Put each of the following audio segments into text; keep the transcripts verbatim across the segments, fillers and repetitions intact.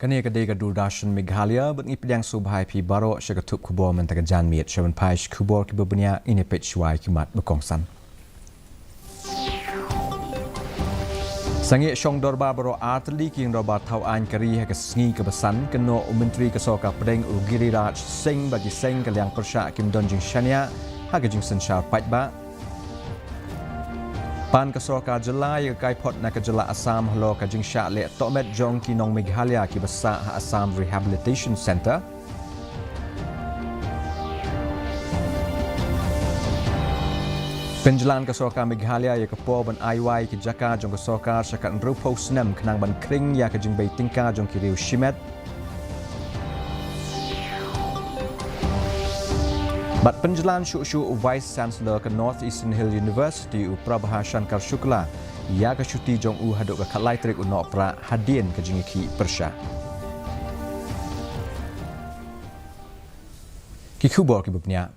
Kane ka dei ka Doordarshan Meghalaya, bad ngi pdiang sngewbha ïa phi baroh sha ka thup khubor mynta ka janmiet. Sha ban phai sha ki khubor kiba bniah, ngin ïa peit shuwa ïa ki mat ba kongsan. Sangeh shong dorbar baroh artylli ki ïing dorbar thaw aiñ ka ri ha ka sngi kaba san, kynnoh u Myntri ka Sorkar Pdeng u Giriraj Singh ba ki seng ka liang pyrshah kim don jingshaniah ha ka jingsynshar paidbah. Pan ka sorkar jylla ïa ka kaiphod na ka jylla Assam halor ka jingshah leh tohmet jong ki nong Meghalaya kiba sah ha Assam Rehabilitation Centre. Pynjlan ka sorkar Meghalaya ïa ka por ban ai wai ki jaka jong ka sorkar sha ka hynriewphew snem khnang ban khring ïa ka jingbei tyngka jong ki riew shimet. Bad pynjlan shuh shuh u Vice Chancellor ka North Eastern Hill University u Prabha Shankar Shukla ïa ka shuti jong u haduh ka khatlai tarik u Nohprah hadien ka jingïakhih pyrshah. Ki khubor kiba bniah.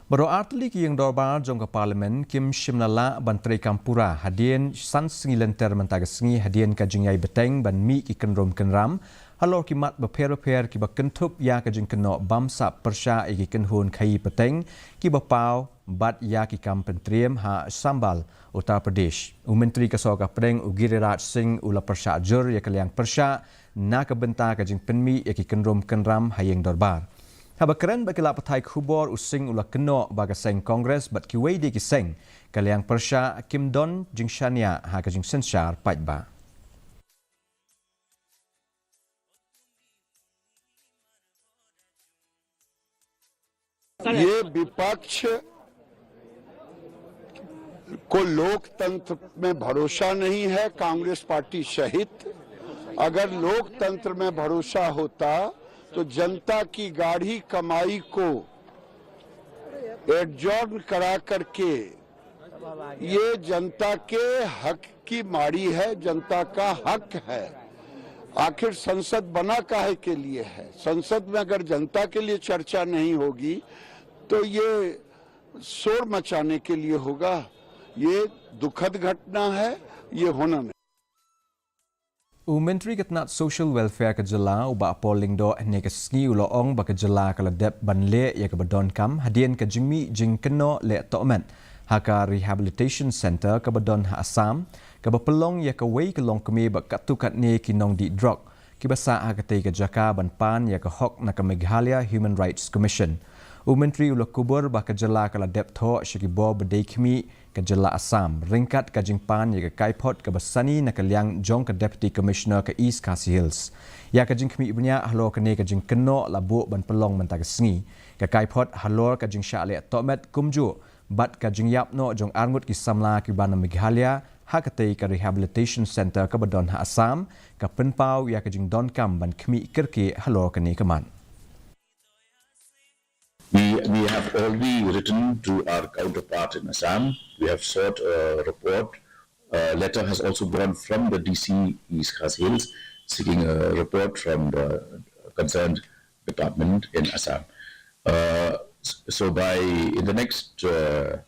Baroh artylli ki ïing dorbar jong ka Parliament kim shym la lah ban treikam pura hadien san sngi lynter mynta ka sngi hadien ka jingïai bteng ban mih ki kynrum kynram halor ki mat bapher bapher kiba kynthup ïa ka jingkynnoh bamsap pyrshah ïa ki kynhun khaïi pateng kiba paw bad ïa ki kam pyntriem ha Chambal, Uttar Pradesh. U Myntri ka Sorkar Pdeng u Giriraj Singh u la pyrshah jur ïa ka liang pyrshah na ka bynta ka jingpynmih ïa ki kynrum kynram ha ïing dorbar. Haba kren bad ki lad pathai khubor, u Singh u la kynnoh ba ka seng Congress bad kiwei de ki seng ka liang pyrshah kim don jingshaniah ha ka jingsynshar paidbah. ये विपक्ष को लोकतंत्र में भरोसा नहीं है, कांग्रेस पार्टी सहित। अगर लोकतंत्र में भरोसा होता तो जनता की गाढ़ी कमाई को एडजॉर्न करा करके ये जनता के हक की मारी है, जनता का हक है। आखिर संसद बना काहे के लिए है? संसद में अगर जनता के लिए चर्चा नहीं होगी तो ये शोर मचाने के लिए होगा। ये दुखद घटना है, ये होना नहीं। U Myntri ka tnat Social Welfare ka jylla u Bah Paul Lyngdoh hynne ka sngi u la ong ba ka jylla ka la dep ban leh ïa kaba donkam hadien ka jingmih jingkynnoh leh tohmet ha ka Rehabilitation Centre kaba don ha Assam, kaba pynlong ïa kawei ka longkmie bad katto katne ki nongdih drok kiba sah ha katei ka jaka ban pan ïa ka hok na ka Meghalaya Human Rights Commission. U Myntri u la kubur ba ka jylla ka la dep thoh sha ki bor ba dei khmih ka jylla Assam ryngkat ka jingpan ïa ka kaiphod kaba sani na ka liang jong ka Deputy Commissioner ka East Khasi Hills. Ïa ka jingkhmih bniah halor kane ka jingkynnoh la buh ban pynlong mynta ka sngi. Ka kaiphod halor ka jingshah leh tohmet kumjuh bad ka jingïap noh jong arngut ki samla kiba na Meghalaya ha katei ka Rehabilitation Centre kaba don ha Assam ka pynpaw ïa ka jingdonkam ban khmih kyrkieh halor kane ka mat. We, we have already written to our counterpart in Assam. We have sought a report. A letter has also gone from the D C East Khasi Hills seeking a report from the concerned department in Assam. Uh, so by in the next uh,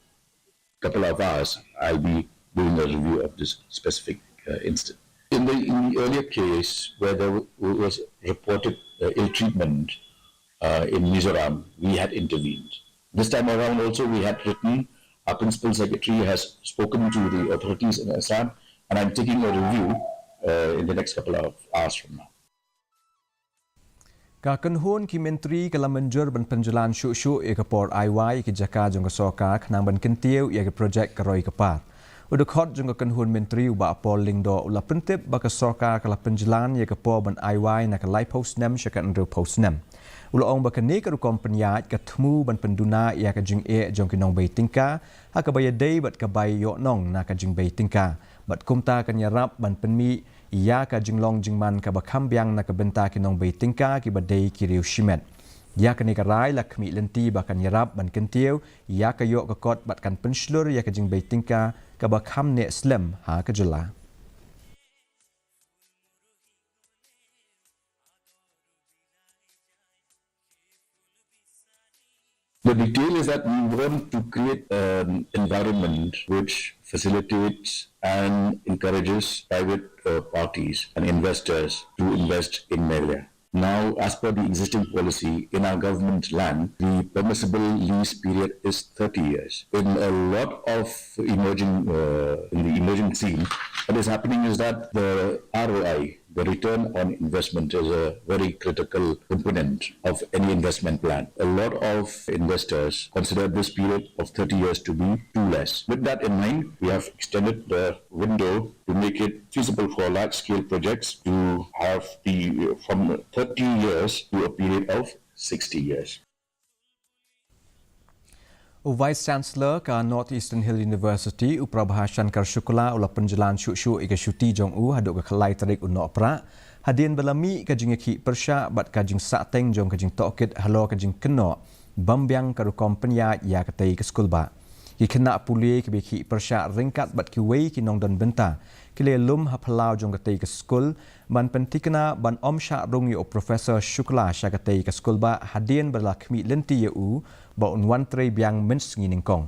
couple of hours, I'll be doing a review of this specific uh, instance. In the, in the earlier case where there was reported uh, ill treatment uh, in Mizoram, we had intervened. This time around also we had written, our principal secretary has spoken to the authorities in Assam, and I'm taking a review uh, in the next couple of hours from now. Ka kynhun ki myntri ka la mynjur ban pynjlan shuh shuh ïa ka por ai wai ïa ki jaka jong ka sorkar khnang ban kyntiew ïa ki projek ka roi ka par. U dkhot jong ka kynhun myntri u Bah Paul Lyngdoh u la pyntip ba ka sorkar ka la pynjlan ïa ka por ban ai wai na ka laiphew snem sha ka hynriewphew snem. U la ong ba kane ka rukom pynïaid ka thmu ban pynduna ïa ka jingeh jong ki nongbei tyngka ha kaba ïadei bad ka bai ïoh nong na ka jingbei tyngka bad kumta kan ïarap ban pynmih ïa ka jinglong jingman kaba kham biang na ka bynta ki nongbei tyngka kiba dei ki riew shimet. Ïa kane ka rai la khmih lynti ba kan ïarap ban kyntiew ïa ka ïoh ka kot bad kan pynshlur ïa ka jingbei tyngka kaba kham neh slem ha ka jylla. The detail is that we want to create an environment which facilitates and encourages private uh, parties and investors to invest in Meghalaya. Now, as per the existing policy, in our government land, the permissible lease period is thirty years. In a lot of emerging, uh, in the emerging scene, what is happening is that the R O I, the return on investment, is a very critical component of any investment plan. A lot of investors consider this period of thirty years to be too less. With that in mind, we have extended the window to make it feasible for large scale projects to have the from thirty years to a period of sixty years. U Vice Chancellor ka North Eastern Hill University, u Prabha Shankar Shukla, u la pynjlan shuh shuh ïa ka shuti jong u haduh ka khatlai tarik u Nohprah, hadien ba la mih ka jingïakhih pyrshah bad ka jingsahteng jong ka jingtohkit halor ka jingkynnoh bym biang ka rukom pynïaid ïa katei ka skulbah. Ki khynnah pule kiba ïakhih pyrshah ryngkat bad kiwei ki nongdon bynta ki la lum ha phyllaw jong katei ka skul ban pynthikna ban ym shah rung ïa u Professor Shukla sha katei ka skulbah hadien ba la khmih lynti ïa u ba un wan trei biang mynsngi nyngkong.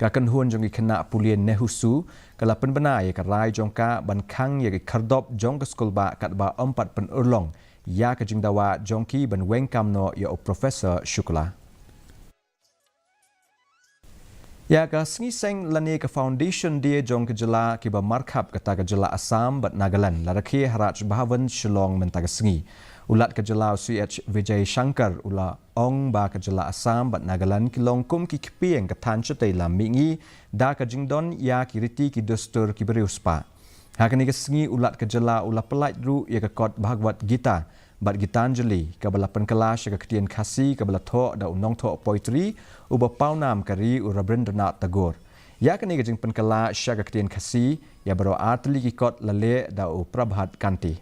Ka kynhun jong ki khynnah pule NEHUSU ka la pynbna ïa ka rai jong ka ban khang ïa ki khyrdop jong ka skulbah katba ym pat pynurlong ïa ka jingdawa jong ki ban weng kam noh ïa u Professor Shukla. Ïa ka sngi seng lane ka Foundation Day jong ka jylla kiba markhap kata ka jylla Assam bad Nagaland la rakhe ha Raj Bhavan Shillong mynta ka sngi. U Lat ka jylla u C H Vijayashankar u la ong ba ka jylla Assam bad Nagaland ki long kum ki kpieng ka thaiñ shatei lam mihngi da ka jingdon ïa ki riti ki dustur kiba riewspah. Ha kane ka sngi u Lat ka jylla u la pyllait ruh ïa ka kot Bhagavad Gita bad Gitanjali kaba la pynkylla sha ka ktien Khasi kaba la thoh da u nongthoh poetry uba pawnam ka ri u Rabindranath Tagore. Ïa kane ka jingpynkylla sha ka ktien Khasi ïa baroh artylli ki kot la leh da u Prabhat Kanti.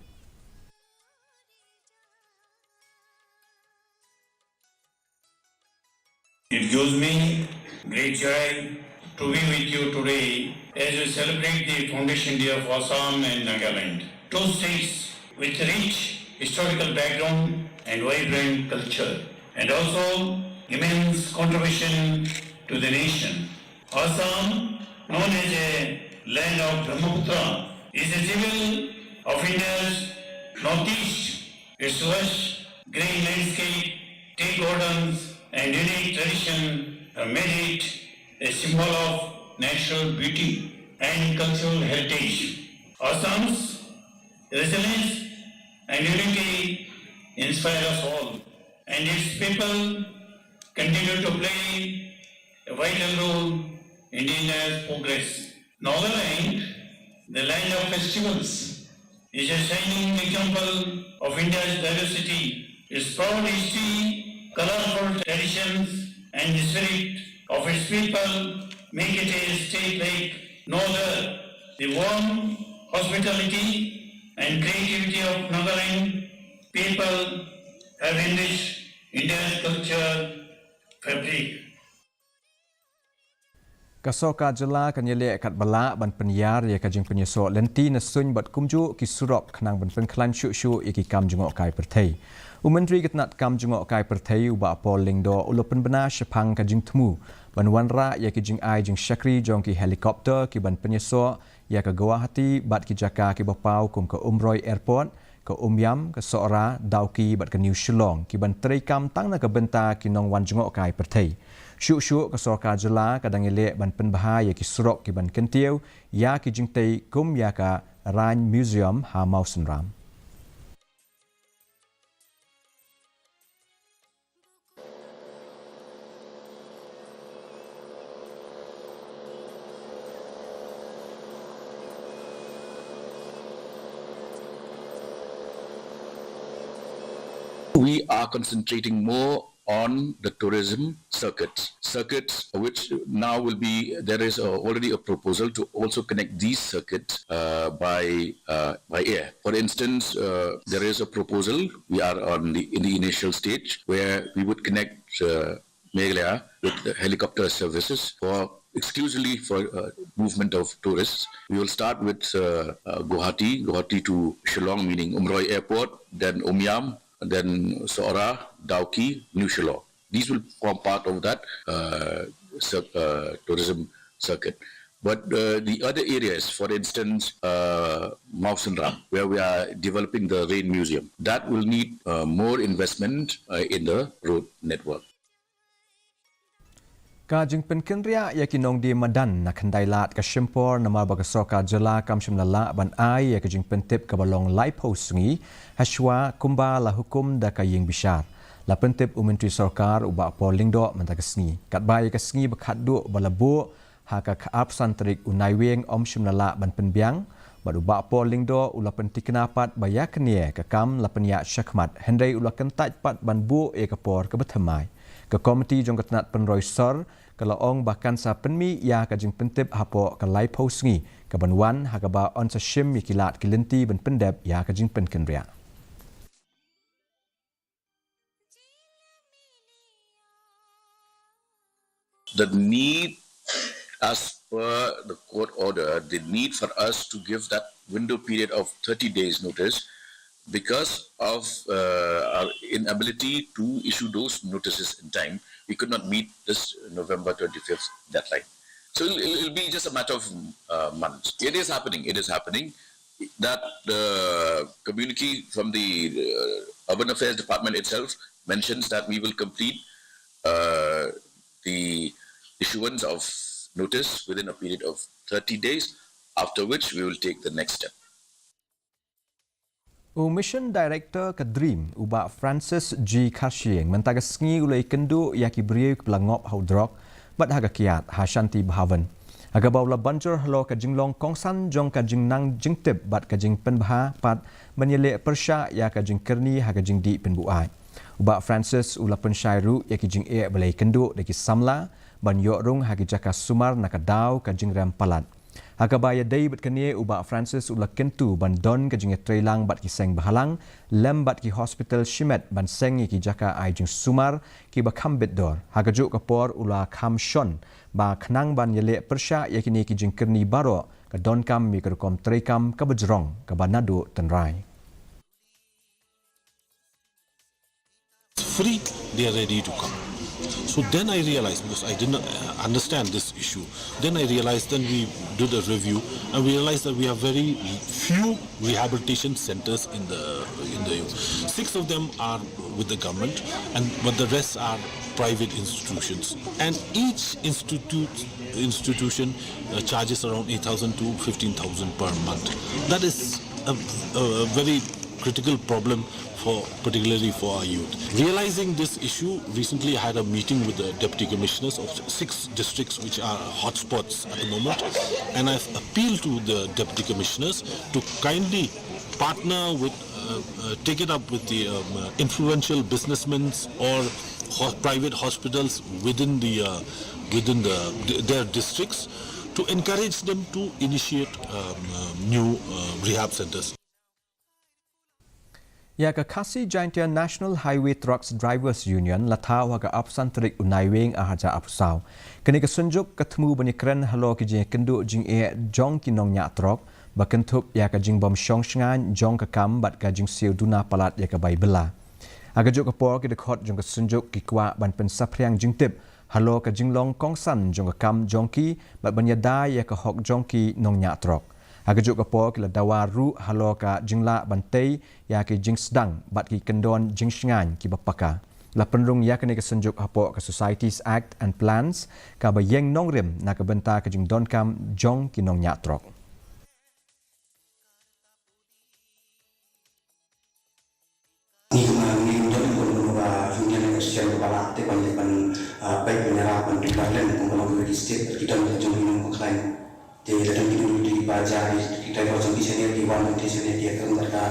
It gives me great joy to be with you today as we celebrate the Foundation Day of Assam and Nagaland, two states with rich historical background and vibrant culture, and also immense contribution to the nation. Assam, known as a land of Brahmaputra, is a jewel of India's northeast. Its lush green landscape, tea gardens, and unique tradition have made it a symbol of natural beauty and cultural heritage. Assam's resilience and unity inspire us all, and its people continue to play a vital role in India's progress. Nagaland, the land of festivals, is a shining example of India's diversity. Its proud history, colorful traditions, and the spirit of its people make it a state like no other. The warm hospitality and creativity of Nagaland people have enriched India's culture fabric. Ka sorkar jylla kan ïaleh katba lah ban pynïar ïa ka jingpynïasoh lynti na suiñ bad kumjuh ki surok khnang ban pynkhlaiñ shuh shuh ïa ki kam jngohkai pyrthei. U Myntri ka tnat kam jngohkai pyrthei u Bah Paul Lyngdoh u la pynbna shaphang ka jingthmu ban wanrah ïa ki jingai jingshakri jong ki helicopter ki ban pynïasoh ïa ka Guwahati bad ki jaka kiba paw kum ka Umroi Airport, ka Umiam, ka Sohra, Dawki bad ka New Shillong ki ban treikam tang na ka bynta ki nongwan jngohkai pyrthei. Shuh shuh ka sorkar jylla ka dang ïaleh ban pynbha ïa ki surok ki ban kyntiew ïa ki jingtei kum ïa ka Rain Museum ha Mawsynram. We are concentrating more on the tourism circuits. Circuits which now will be, there is a, already a proposal to also connect these circuits uh, by uh, by air. For instance, uh, there is a proposal, we are on the in the initial stage where we would connect uh, Meghalaya with helicopter services for exclusively for uh, movement of tourists. We will start with uh, uh, Guwahati, Guwahati to Shillong, meaning Umroi Airport, then Umiam, then Sohra, Dawki, New Shillong. These will form part of that uh, cir- uh, tourism circuit. But uh, the other areas, for instance, uh, Mawsynram, where we are developing the Rain Museum, that will need uh, more investment uh, in the road network. Ka jingpynkynriah ïa ki nongdie madan na khyndai lad ka shim por namar ba ka sorkar jylla kam shym la lah ban ai ïa ka jingpyntip kaba long laiphew sngi hashwa kumba la hukum da ka ïing bishar. La pyntip u Myntri Sorkar u Bah Paul Lyngdoh mynta ka sngi. Katba ïa ka sngi ba khatduh ba la buh ha ka khatar san tarik u Naiwieng ym shym la lah ban pynbiang, bad u Bah Paul Lyngdoh u la pyntikna pat ba ïa kane ka kam la pynïaid shakhmat, hynrei u la kyntait pat ban buh ïa ka por kaba thymmai. Ka komiti jong ka tnat pynroi sor ka la ong ba kan sa pynmih ïa ka jingpyntip hapoh ka laiphew sngi kaban wan ha kaba yn sa shim ïa ki lad ki lynti ban pyndep ïa ka jingpynkynriah. The need, as per the court order, the need for us to give that window period of thirty days notice because of uh, our inability to issue those notices in time. We could not meet this November twenty-fifth deadline. So it'll, it'll be just a matter of uh, months. It is happening. It is happening. That uh, communique from the uh, Urban Affairs Department itself mentions that we will complete uh, the issuance of notice within a period of thirty days, after which we will take the next step. U Mission Director ka DREAM, u Bah Francis G Kharshiing, mynta ka sngi u la ïakynduh ïa ki briew kiba la ngop ha u drok bad ha ka kiad ha Shanti Bhavan. Ha kaba u la ban jur halor ka jinglong kongsan jong ka jingnang jingtip bad ka jingpynbha pat ban ïaleh pyrshah ïa ka jingkyrni ha ka jingdih pynbuaid. U Bah Francis u la pynshai ruh ïa ki jingeh ba la ïakynduh da ki samla ban ïoh rung ha ki jaka sumar na ka daw ka jingrem palat. Ha kaba ïadei bad kane, u Bah Francis u la kyntu ban don ka jingïatreilang bad ki seng bhalang lem bad ki hospital shimet ban seng ïa ki jaka ai jingsumar kiba kham bit dor. Ha kajuh ka por u la kham shon ba khnang ban ïaleh pyrshah ïa kine ki jingkyrni baroh, ka donkam ïa ka rukom treikam kaba jrong kaba naduh tynrai. Free, they are ready to come. So then I realized, because I didn't uh, understand this issue, then I realized, then we did a review and we realized that we have very few rehabilitation centers in the in the U. Six of them are with the government, and but the rest are private institutions. And each institute institution uh, charges around eight thousand to fifteen thousand per month. That is a, a very critical problem for particularly for our youth. Realizing this issue, recently I had a meeting with the deputy commissioners of six districts which are hotspots at the moment, and I've appealed to the deputy commissioners to kindly partner with, uh, uh, take it up with the um, uh, influential businessmen or ho- private hospitals within the uh, within the their districts to encourage them to initiate um, uh, new uh, rehab centers. Ïa ka Khasi Jaintia National Highway Trucks Drivers Union la thaw ha ka arphew san tarik u Naiwieng arhajar arphew saw. Kane ka synjuk ka thmu ban ïakren halor ki jingïakynduh jingeh jong ki nongñiah trok ba kynthup ïa ka jingbym shong shngaiñ jong ka kam bad ka jingsiew duna palat ïa ka bai bylla. Ha kajuh ka por ki dkhot jong ka synjuk ki kwah ban pynsaphriang jingtip halor ka jinglong kongsan jong ka kam jong ki bad ban ïada ïa ka hok jong ki nongñiah trok. Ha kajuh ka por ki la dawa ruh halor ka jinglah ban tei ïa ki jingsdang bad ki kyndon jingshngaiñ kiba paka. La pynrung ïa kane ka synjuk hapoh ka Societies Act and Plans kaba ïeng nongrim na ka bynta ka jingdonkam jong ki nongñiah trok. Ngi kumne ngi don kumno ba union ka sosial ba la te ban ban pek menyerah ban tukar lem kumno ba ki state ki don ka jong ngi nong khlain. Te la don ki nong ki ba ja ki driver jong ki senior ki wan ki senior ki akan ka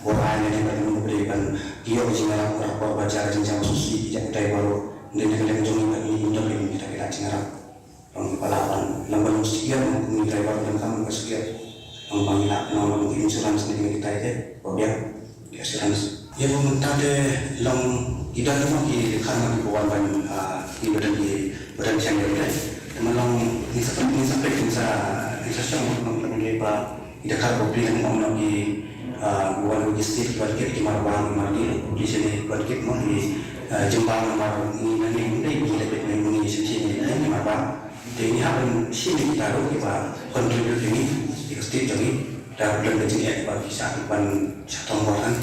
borai ne ban ban ban ki yo ki menyerah ka por ba ja jong jam susi ki ja driver ne ne ka lem jong ngi ngi don ki menyerah. Ong ki pala ban lambar ong sekian ong ni driver dan kam ka sekian ong bang ila ong ong insurance ni kita ite ko biang di insurance. Ya bu mentade long ida long ki kan ki buan ban ki badan ki badan channel dai. Teman long ni sa ni sa ni sa ni sa chong long long ni ba ida kar ko pli long long ki buan logistik buan kit ki mar buan ki mar di ko pli sini buan kit mo ni Jumpa namar ngi na ne ngi dei ngi dei ngi ngi shisha ngi dei ngi mar ban. Te ngi hap ban shim kita ruh kiba contribute ïa ngi ïa ka state jong ngi da ka plan ka jingeh ba ki shah ban shah thong bor kan.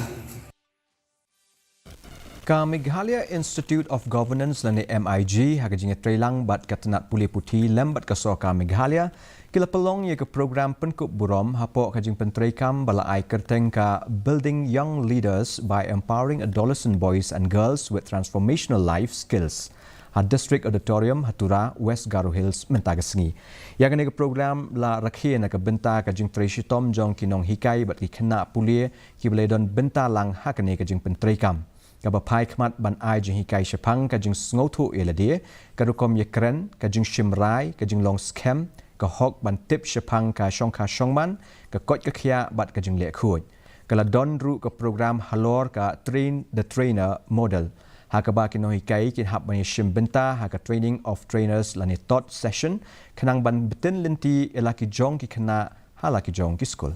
Ka Meghalaya Institute of Governance lane M I G ha ka jingïatreilang bad ka tnat pule puthi lem bad ka sorkar Meghalaya ki la pynlong ïa ka program pynkup burom hapoh ka jingpyntreikam ba la ai kyrteng ka Building Young Leaders by Empowering Adolescent Boys and Girls with Transformational Life Skills ha District Auditorium ha Tura, West Garo Hills mynta ka sngi. Ïa kane ka program la rakhe na ka bynta ka jingtrei shitom jong ki nonghikai bad ki khynnah pule kiba la don bynta lang ha kane ka jingpyntreikam. Kaba phai khmat ban ai jinghikai shaphang ka jingsngewthuh ïa lade, ka rukom ïakren, ka jingshim rai, ka jinglong skhem, ka hok ban tip shaphang ka shongkha shongman, ka koit ka khiah bad ka jingleh khuid. Ka la don ruh ka program halor ka Train the Trainer model, ha kaba ki nonghikai kin hap ban ïashim bynta ha ka Training of Trainers lane TOT session khnang ban btin lynti ïa la ki jong ki khynnah ha la ki jong ki skul.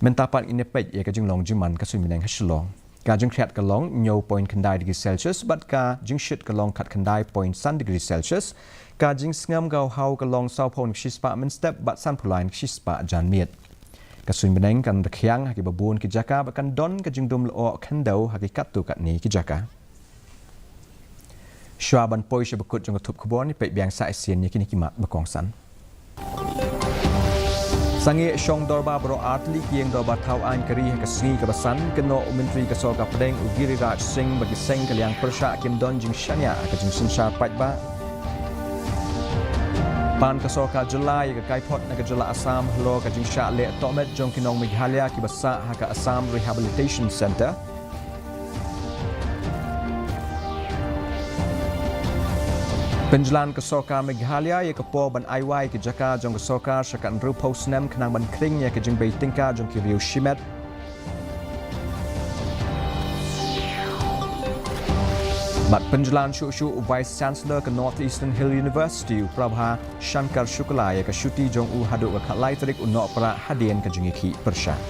Mynta pat ngin ïa peit ïa ka jinglong jingman ka suiñ bneng ha Shillong. Ka jingkhriat ka long hynñiew point khyndai degree Celsius bad ka jingshit ka long khatkhyndai point san degree Celsius. Ka jingsngem ka hawhaw ka long sawphew na ka shispah mynstep bad sanphew lai na ka shispah janmiet. Ka suiñ bneng kan rkhiang ha kiba bun ki jaka bad kan don ka jingdum lyoh khyndew ha ki katto katne ki jaka. Shuwa ban poi sha ba kut jong ka thup khubor, ngin peit biang sa shisien ïa kine ki mat ba kongsan. Sangeh shong dorbar baroh artylli ki ïing dorbar thaw aiñ ka ri ha ka sngi kaba san, kynnoh u Myntri ka Sorkar Pdeng u Giriraj Singh ba ki seng ka liang pyrshah kim don jingshaniah ha ka jingsynshar paidbah. Pan ka sorkar jylla ïa ka kaiphod na ka jylla Assam halor ka jingshah leh tohmet jong ki nong Meghalaya kiba sah ha ka Assam Rehabilitation Centre. Pynjlan ka sorkar Meghalaya ïa ka por ban ai wai ki jaka jong ka sorkar sha ka hynriewphew snem khnang ban khring ïa ka jingbei tyngka jong ki riew shimet. Bad pynjlan shuh shuh u Vice Chancellor ka North Eastern Hill University u Prabha Shankar Shukla ïa ka shuti jong u haduh ka khatlai tarik u Nohprah hadien ka jingïakhih pyrshah.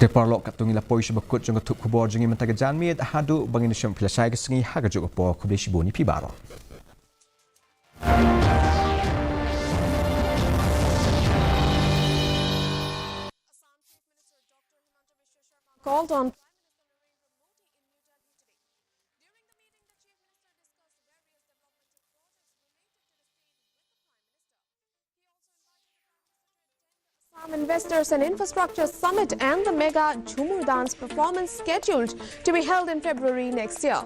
Te paralok, katto ngi la poi sha ba kut jong ka thup khubor jong ngi mynta ka janmiet, haduh ba ngin ïashem phi lashai ka sngi ha kajuh ka por, khublei shibun ïa phi baroh. Called on Prime Minister Narendra Modi in New Delhi today. During the meeting, the Chief Minister discussed various developmental projects related to the state with the Prime Minister. He also invited the Prime Minister to attend the Assam Investors and Infrastructure Summit and the mega Jhumur dance performance scheduled to be held in February next year.